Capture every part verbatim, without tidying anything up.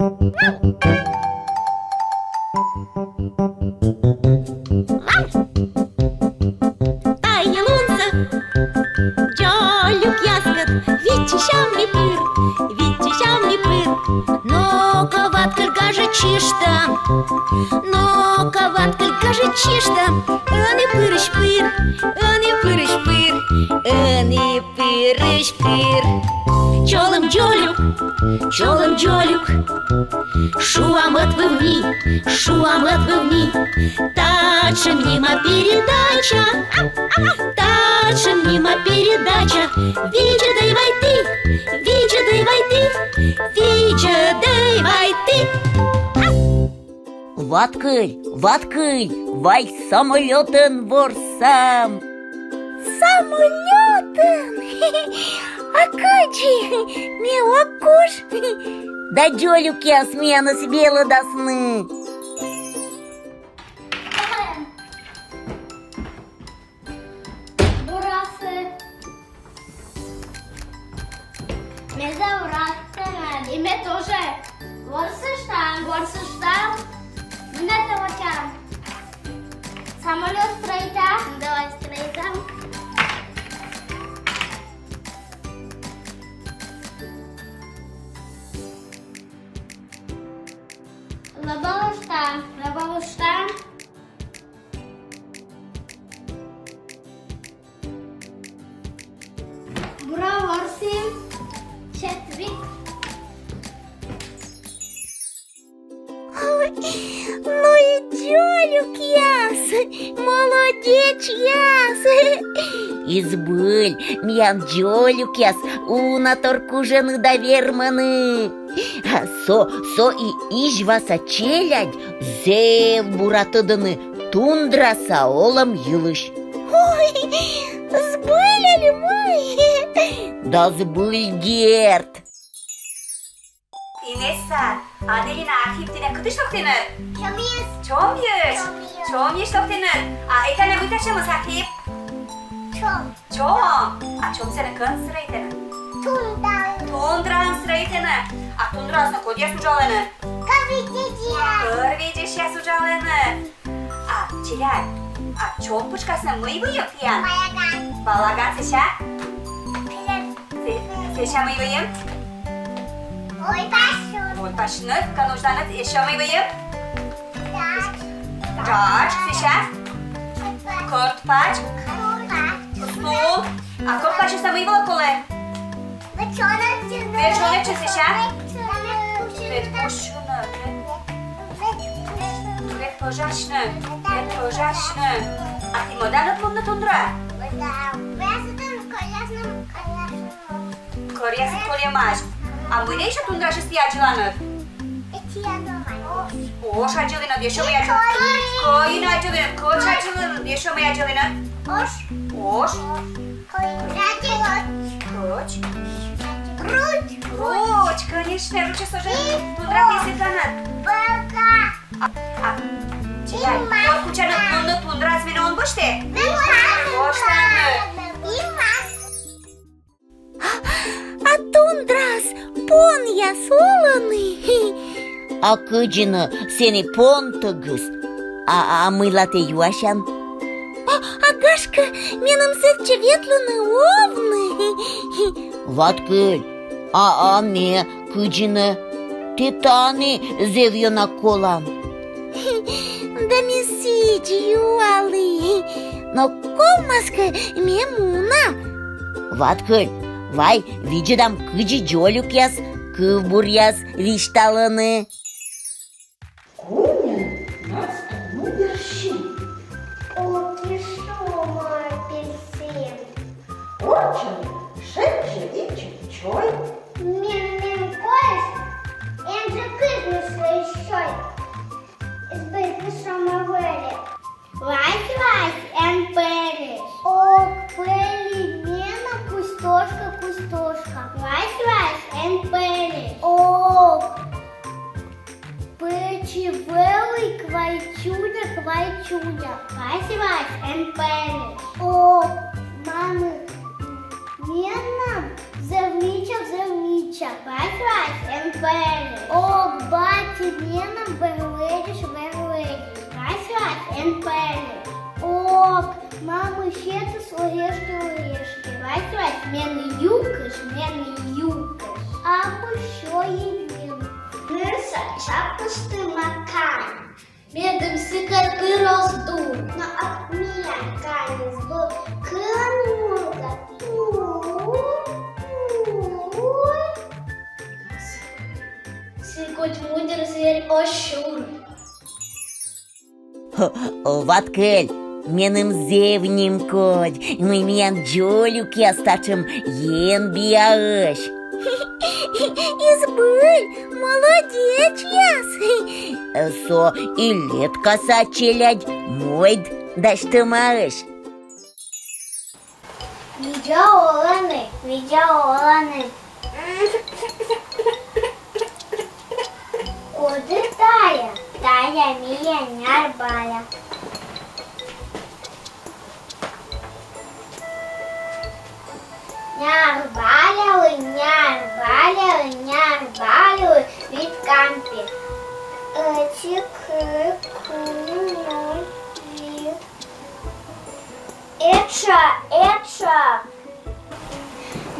Тайӧ лунсӧ дзолюкъяскӧд виччысям ми пыр, виччысям ми пыр. Но-ко, Ваткыль, гажӧдчышта, но-ко, Ваткыль, гажӧдчышта, ӧні пырысь пыр, ӧні пырысь пыр, ӧні пырысь пыр. Чолӧм, дзолюк, чолӧм, дзолюк, шуам ӧтвывны, шуам ӧтвывны. Татшӧм нима передача, татшӧм нима передача. Видзӧдӧй вай ті, видзӧдӧй вай ті, видзӧдӧй вай ті. Ваткыль, Ваткыль, вай самолётӧн ворсам. Самолётӧн? А кыдзи? Ме ог куж. Да дзолюкъяс миянӧс велӧдасны. Бурасӧ. Ме зэв рад тэнӧ. И ме тоже. Ворсыштам. Ворсыштам. Мыйла тэ вӧчан? Самолёт строитам? Давай строитам. Лэбалыштам. Лэбалыштам. Бура ворсім. Четвик. Ой, ну и дзолюкъяс, молодечьяс. И збыль, миян дзолюкъяс уна тор кужӧны да вермӧны. Со, со и изьваса челядь зэв бура тӧдӧны тундраса олӧм йылысь. Ой, збыль али мый? Да збыль, дерт. Инесса, Аделина, Архип, тэнӧ кытысь локтӧны? Чомйысь. Чомйысь? Чомйысь. Чомйысь локтӧны. А этайӧ мый татшӧмыс, Архип? Чом. Чом. А чомсӧ нӧ кӧн стрӧитӧны? Тундраын. Тундраын стрӧитӧны. А тундраын кодъяс уджалӧны? Кӧр видзысьяс. Кӧр видзысьяс уджалӧны. А, челядь, а чом пытшкас нӧ мый выйым тіян? Балаган. Балаган, сэсся? Сэ-, сэсся мый выйым? Ойпасьны. Ойпасьны, кӧн уджалӧны, ещё мый выйым? Джаджык. Джаджык, сэсся? Кӧрт пач. Кӧрт пач. Стул. А кӧрт пачсӧ мый вӧлі колӧ? Вӧчӧны. Вӧчӧны, сэсся? Вед пӧжасьны. Вед пӧжасьны. Вед пӧжасьны. А ті мӧданныд мунны тундраӧ? Да. Кӧръясыд кольӧмаӧсь. А мый нӧ ещё тундраысь ті аддзыланныд? Ош аддзылінныд, ещё мый аддзылінныд? Кӧин аддзылінныд, кӧч аддзылінныд, ещё мый аддзылінныд? Ош. Ош. Кӧч. Кӧч. Руч. Руч, конечно, ручсӧ тоже тундраӧ ветлӧны. А, а, челядь, кор кутшӧмкӧ тундраӧ менӧ он босьтӧй? Босьтӧны. А тундраас понъяс олӧны? А кыдзи нӧ сэні понтӧгыс? А, а мыйла тэ юасян? А, а гашкӧ, меным сэтчӧ ветлыны овны. Ваткыль, а, а ме кыдзи нӧ? Тэ тані зэв ёна колан. Да ме сідз юалі. Но ковмас кӧ, ме муна. Ваткыль, вай видзӧдам, кыдзи дзолюкъяс кывбуръяс висьталӧны. Куньӧн нӧ тунӧ версьыд? Ок и шуӧй апельсин. Орччӧн шензьӧ, видзӧ чой. Мен, мен колис, эн жӧ кыв нин сійӧ сёй. Збыль кӧ, шуам вӧлі. Вась, Вась, эн пӧльысь. Ок пӧль, менам кустошка, кустошка. Вась, Вась, эн пӧльысь. Ок. Пӧчи вӧлі квайчуня, квайчуня. Вась, Вась, эн пӧльысь. Ок, мамӧ, менам зэв мича, зэв мича. Вась, Вась, эн пӧльысь. Ок, Меным берлэдзысь берлэдзи. Вась-Вась, эн пӧры. Ок, мамысь, сетыс орешки, орешки. Вась-Вась, меным юкыш, меным юкыш. А мыйысь? Нырысь чапкышты ма кань. Медым сыкӧд пыр оз ду. Но ӧд миян каньыс быд кылӧн мургӧдны. Сы кодь мудер зверь оз сюр. Ваткыль, меным зэв нимкодь, мый миян дзолюкъяс татшӧм енбиаӧсь. И збыль, молодечьяс. Со и леткаса челядь мойд дасьтӧмаӧсь. Видза оланныд, видза оланныд. Коді тайӧ? Тайӧ миян Нярбаля. Нярбалялы, Нярбалялы, Нярбалялы вит кампет. Ӧти, кык, куим, нёль, вит. Этша, этша.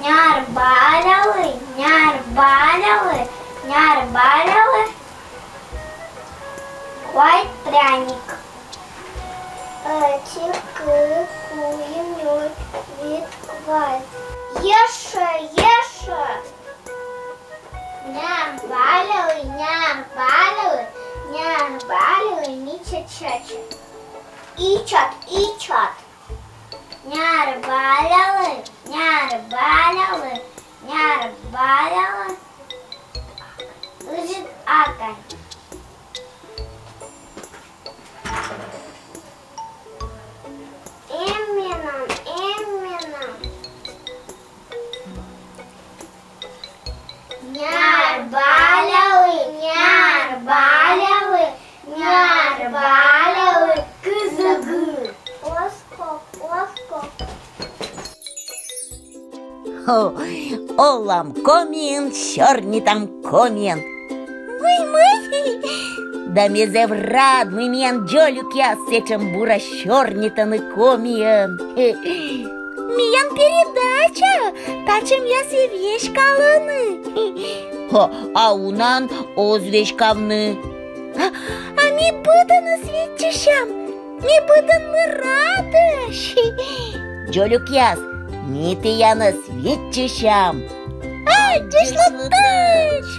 Нярбалялы, Нярбалялы, Нярбалялы квайт пряник. Ӧти, кык, куим, нёль, вит, квайт. Ещӧ, ещӧ. Нярбалялы, Нярбалялы, Нярбалялы мича чача. Ичӧт, ичӧт. Нярбалялы, Нярбалялы, Нярбалялы ыджыд агань. Эм менам, эм менам. Нярбалялы, Нярбалялы, Нярбалялы кызьы-гы. Оз ков, оз ков. О, олам комиӧн, сёрнитам комиӧн. Мый, мый? Да ме зэв рад, мый миян дзолюкъяс сэтшӧм бура сёрнитӧны комиӧн. Миян передача татшӧмъяс и веськалӧны. О, а унаӧн оз веськавны. А, а ми быдӧнӧс виччысям, ми быдӧнлы радӧсь. Дзолюкъяс, ми тіянӧс виччысям. Аддзысьлытӧдз!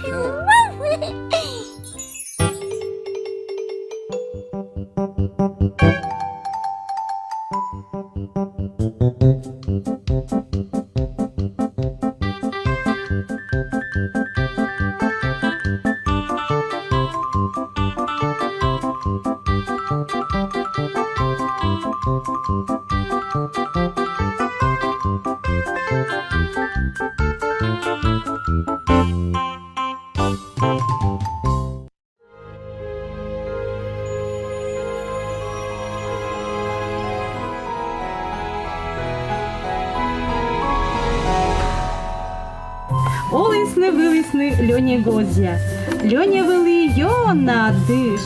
Олісны-вылісны Лёня гозъя. Лёня вӧлі ёна дыш.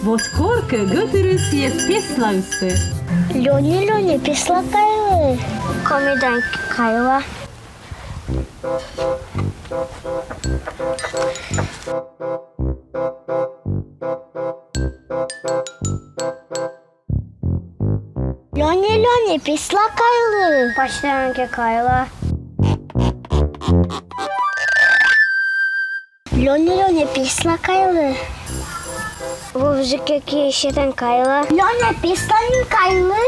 Вот коркӧ гӧтырыс сійӧс песлаысьтӧ. Лёня, Лёня, песла кайлы. Коми дань кайла. Лёня, Лёня, песла кайлы. Пасьтаын кӧ кайла. Лёня, Лёня, песла кайлы. Вывсьы кӧ киысь сетан кайла. Лёня, песла нин кайлы.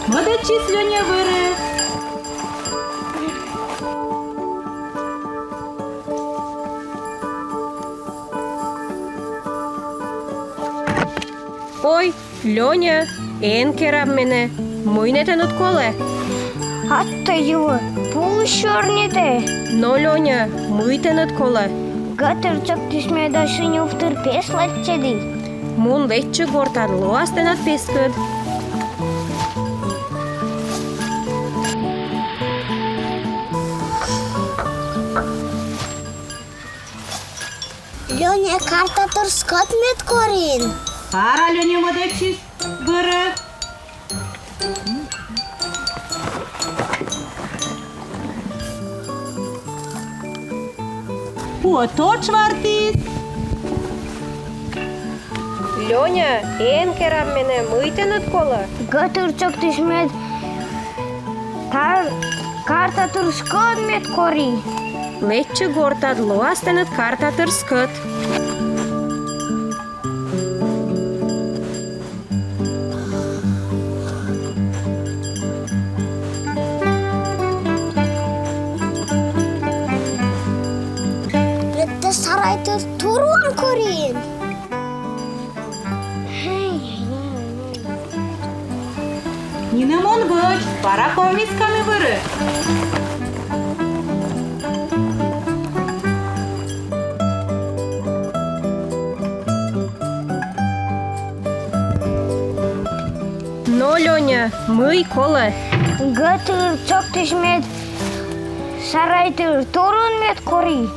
Мӧдӧдчис Лёня вӧрӧ. Ой, Лёня, эн керав менӧ, мый нӧ тэныд колӧ? Аттӧ, юӧ, пуыс сёрнитӧ. Но, Лёня, мый тэныд колӧ? Гӧтыр тшӧктіс ме да синув тыр пес лэччӧді. Мун лэччы гортад, лоас тэнад пескыд. Лёня, картатыр скӧт мед корин. Бара Лёня мӧдӧдчис вӧрӧ. Пуӧ тотш вартіс. Лёня, эн керав менӧ, мый тэныд колӧ? Гӧтыр чӧктіс мед кар-, картатыр скӧт мед кори. Лэччы гортад, лоас тэныд картатыр скӧт. Мед тэ сарайтыр турун корин. Нинӧм он вӧч, бара ковмис кані вӧрӧ. Но, Лёня, мый колӧ? Гӧтыр чӧктіс мед сарайтыр турун мед кори.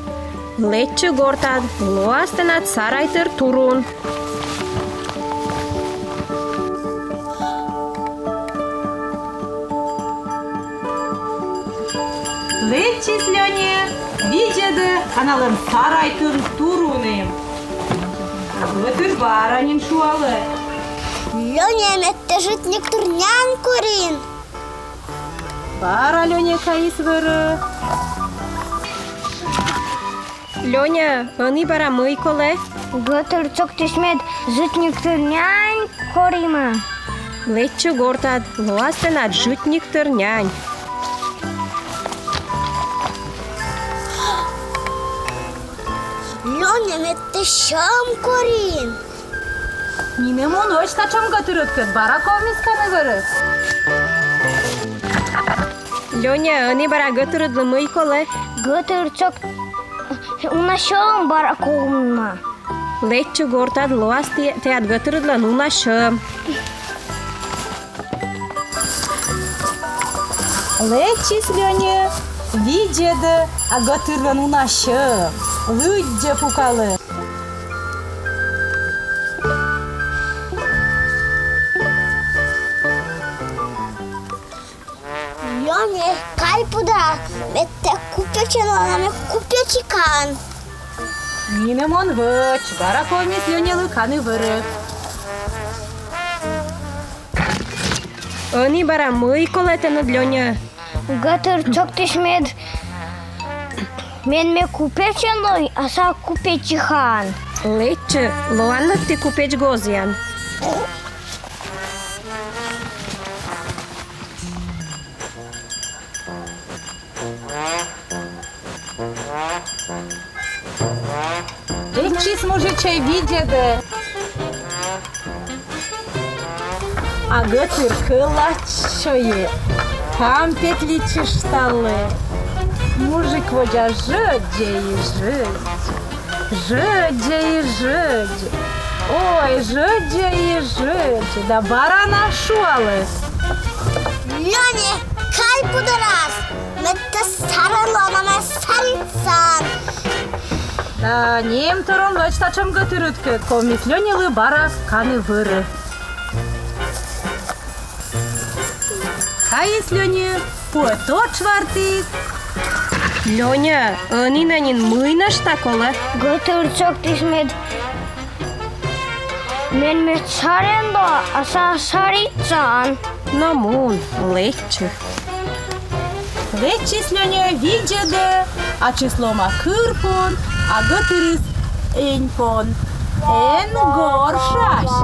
Лэччы гортад, лоас тэнад сарайтыр турун. Лэччис Лёня, видзӧдӧ, а налӧн сарайтын турун эм. А гӧтыр бара нин шуалӧ: Лёня, мед тэ житниктыр нянь корин. Бара Лёня кайис вӧрӧ. Лёня, ӧні бара мый колӧ? Гӧтыр чӧктіс мед житниктыр нянь корима. Лэччы гортад, лоас тэнад житниктыр нянь. Лёня, мед тэ сьӧм корин. Нинӧм он вӧч татшӧм гӧтырыдкӧд, бара ковмис кані вӧрӧ. Лёня, ӧні бара гӧтырыдлы мый колӧ? Гӧтыр чӧк-, уна сьӧм бара ковмӧма. Лэччы гортад, лоас тэ-, тэнад гӧтырыдлӧн уна сьӧм. Лэччис Лёня, видзӧдӧ, а гӧтырлӧн уна сьӧм, лыддьӧ пукалӧ. Лёня, кай пудорас, мед тэ купечӧн лоан, а ме купечихаӧн. Нинӧм он вӧч, бара ковмис Лёнялы кані вӧрӧ. Ӧні бара мый колӧ тэныд, Лёня? Гӧтыр чӧктіс мед, мед ме купечӧн лои, а са купечихаӧн. Лэччы, лоанныд ті купеч гозъян. Лэччис мужичӧй, видзӧдӧ. А гӧтыр кӧла чойӧ, кампет личышталӧ. Мужик водзас жӧдзӧ и жӧдзӧ. Жӧдзӧ и жӧдзӧ. Ой, жӧдзӧ и жӧдзӧ. Да бара на шуалӧ: Лёня, кай пудорас, мед тэ сарӧн лоан, а ме сарицаӧн. Да нинӧм он вӧч татшӧм гӧтырыдкӧд, ковмис Лёнялы бара кані вӧрӧ. Кайис Лёня, пуӧ тотш вартіс. Лёня, ӧні нӧ нин мый нӧшта колӧ? Гӧтыр чӧктіс мед, мед ме сарӧн лоа, а са сарицаӧн. Но мун, лэччы. Лэччис Лёня, видзӧдӧ, ачыс лоӧма кыр пон, а гӧтырыс энь пон. Эн горшась.